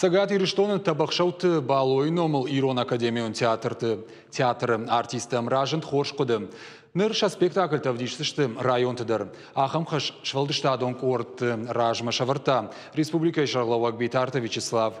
Цӕгат Ирыстоны Тӕбӕхсӕуты Балойы номыл Ирон академион театрты театры артисттӕм разынд хорз хъуыды. Ныр сӕ спектакльтӕ ӕвдисдзысты районты дӕр. Ахӕм хӕс сфӕлдыстадон къордты размӕ сӕвӕрдта республикӕйы сӕргълӕууӕг Битарты Вячеслав.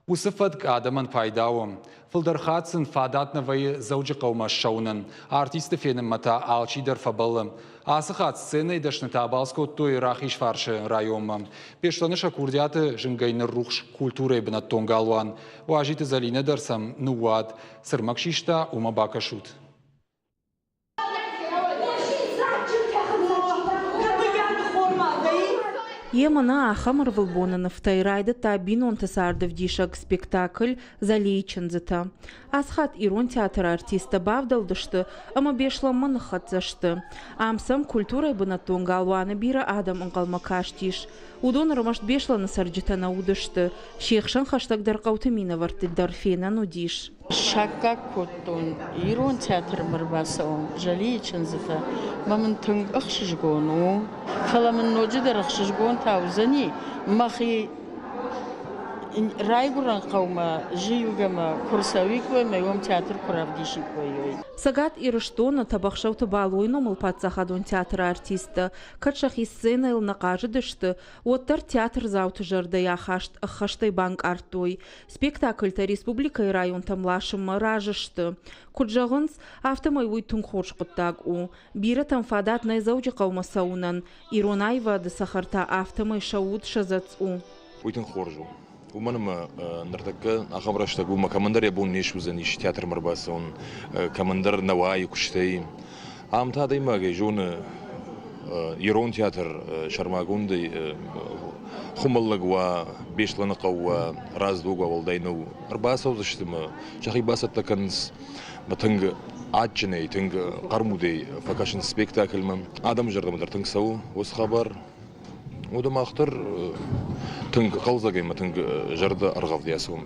Уыцы фӕтк адӕмӕн пайда у. Фылдӕр хатт сын фадат нӕ вӕййы Дзӕуджыхъӕумӕ ссӕуынӕн. Артисты фенынмӕ та алчидӕр фӕбӕллы. Ацы хатт сценӕйы дӕснытӕ абалц кодтой Рахизфарсы районмӕ. Беслӕны сӕ курдиаты зынгӕй ныррухс культурӕйы бынӕттон галуан. Уазиты Зӕлинӕ дӕр сӕм ныууад. Цы рмӕг систа, уымӕ бакӕсут. Йе мӕнӕ ахӕм ӕрвылбоны нывтӕй райдыдта бинонты цардӕвдисӕг спектакль «Залийы чындзытӕ». Ацы хатт ирон театры артисттӕ бавдӕлдысты ӕмӕ Беслӕнмӕ ныххӕццӕ сты. Ам сӕм культурӕйы бынӕттон галуаны бирӕ адӕм ӕнхъӕлмӕ кастис. Уыдон ӕрмӕст Беслӕны цӕрджытӕ нӕ уыдысты, се хсӕн хӕстӕгдӕр хъӕуты минӕвӕртты дӕр фенӕн уыдис. Саккаг кодтон ирон театрмӕ ӕрбацӕуын Зӕлийы чындзытӕ мӕ мын тынг ӕхсызгон у. Фӕлӕ мын ноджыдӕр ӕхсызгон та уыдзӕни, мӕхи райгуырӕн хъӕумӕ зилгӕмӕ куы рцӕуиккой ӕмӕ уым театр куы равдисиккой. Цӕгат Ирыстоны Тӕбӕхсӕуты Балойы номыл паддзахадон театры артисттӕ кӕд сӕхи сценӕйыл нӕ хъазыдысты, уӕддӕр театрдзауты зӕрдӕйы ахаст ӕххӕстӕй банкъардтой. Спектакльтӕ республикӕйы районтӕм ласынмӕ разы сты. Куыд зӕгъынц, афтӕмӕй уый тынг хорз хъуыддаг у. Бирӕтӕн фадат нӕй Дзӕуджыхъӕумӕ цӕуынӕн, ирон аивады цӕхӕртӕ афтӕмӕй сӕ уд сӕ дзӕцц у. Уый тынг хорз у. Уымӕн ӕмӕ ныртӕккӕ ахӕм рӕстӕг у, ӕмӕ кӕмӕндӕр йӕ бон не суыдзӕнис театрмӕ ӕрбацӕуын, кӕмӕндӕр нӕ уайы куыстӕй. Ам та адӕймагӕй зоны ирон театр сӕрмагондӕй Хуымӕллӕг уа, Беслӕныхъӕу уа, Раздзог уа, уӕлдай нӕу. Ӕрбацӕудзысты мӕ, сӕхи бацӕттӕ кӕнынц мӕ тынг адджынӕй, тынг хъӕрмудӕй фӕкӕсынц спектакльмӕ. Адӕмы зӕрдӕмӕ дӕр тынг цӕуы уыцы хабар. Уӕдӕ мах дӕр тынг хъӕлдзӕгӕй ӕмӕ тынг зӕрдӕ ӕргъӕвдӕй ацӕуӕм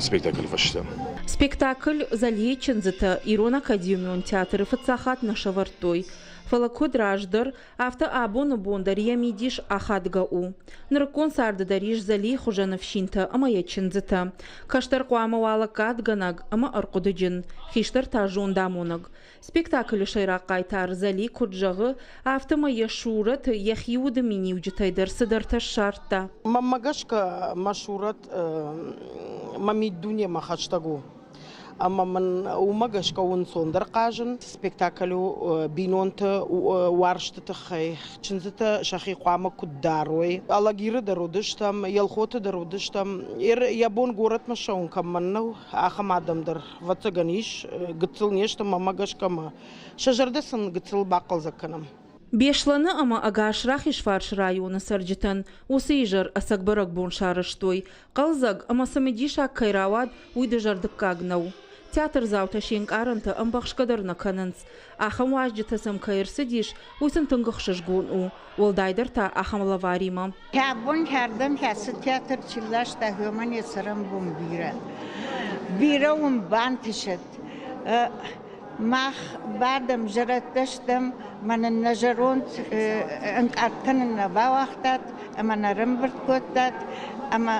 спектаклы фӕстӕ. Спектакль «Залье чындзытӕ» Ирон академион театры фыццаг хатт нӕ сӕвӕрдтой. Фӕлӕ куыд раздӕр, афтӕ абоны бон дӕр йӕ мидис ахадгӕ у. Нырыккон царды дӕр ис Зӕлийы хуызӕн ӕфсинтӕ ӕмӕ йӕ чындзытӕ. Кӕстӕр хъуамӕ уа лӕггадгӕнӕг ӕмӕ ӕрхъуыдыджын, хистӕр та зондамонӕг. Спектаклы сӕйраг хъайтар Зӕли куыд зӕгъы, афтӕмӕй йӕ сурӕты йӕхи уды миниуджытӕй дӕр цыдӕртӕ ссардта. Мӕнмӕ гӕсгӕ мӕ сурӕт мӕ миддунемӕ хӕстӕг у. Ӕмӕ мын уымӕ гӕсгӕ у ӕнцондӕр хъазын. Спектакль у бинонты уарзты тыххӕй. Чындзытӕ сӕхи хъуамӕ куыд дарой. Алагиры дӕр уыдыстӕм, Елхоты дӕр уыдыстӕм. Йӕ бон горӕтмӕ ссӕуын кӕмӕн нӕу, ахӕм адӕм дӕр, ӕвӕццӕгӕн, ис. Гыццыл не сты, мӕнмӕ гӕсгӕ ма сӕ зӕрдӕ сын гыццыл бахъӕлдзӕг кӕнӕм. Беслӕны ӕмӕ ӕгас Рахизфарсы районы цӕрджытӕн уыцы изӕр ӕцӕг бӕрӕгбон сарӕзтой. Хъӕлдзӕг ӕмӕ цымыдисаг кӕй рауад, уый дызӕрдыггаг нӕу. Театрдзаутӕ се нкъарӕнтӕ ӕмбӕхсгӕ дӕр нӕ кӕнынц. Ахӕм уазджытӕ сӕм кӕй ӕрцыдис, уый сын тынг ӕхсызгон у, уӕлдайдӕр та ахӕм лӕваримӕ. Кӕбон кӕрдӕм кӕцы театр чи ласта, уымӕн йӕ цӕрӕнбон бирӕ. Бирӕ уын бантысӕд. Мах бадӕм, зӕрӕдтӕ стӕм, мӕнӕн нӕ зӕронд ӕнкъард кӕнын нӕ бауагътат ӕмӕ нӕ рӕмбырд кодтат ӕмӕ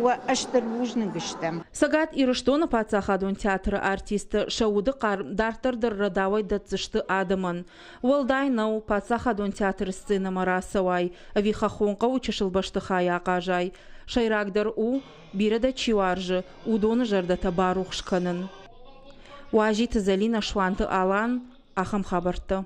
уӕ стыр бузныг стӕм. Цӕгат Ирыстоны паддзахадон театры артисттӕ сӕ уды хъарм дарддӕр дӕр рӕдауӕй дӕтдзысты адӕмӕн. Уӕлдай нӕу, паддзахадон театры сценӕмӕ рацӕуай ӕви хӕххон хъӕуы чысыл бӕстыхайы ахъазай. Сӕйрагдӕр у, бирӕ дӕ чи уарзы, уыдоны зӕрдӕтӕ барухс кӕнын. Уазиты Зӕлинӕ, Суанты Алан, ахӕм хабӕрттӕ.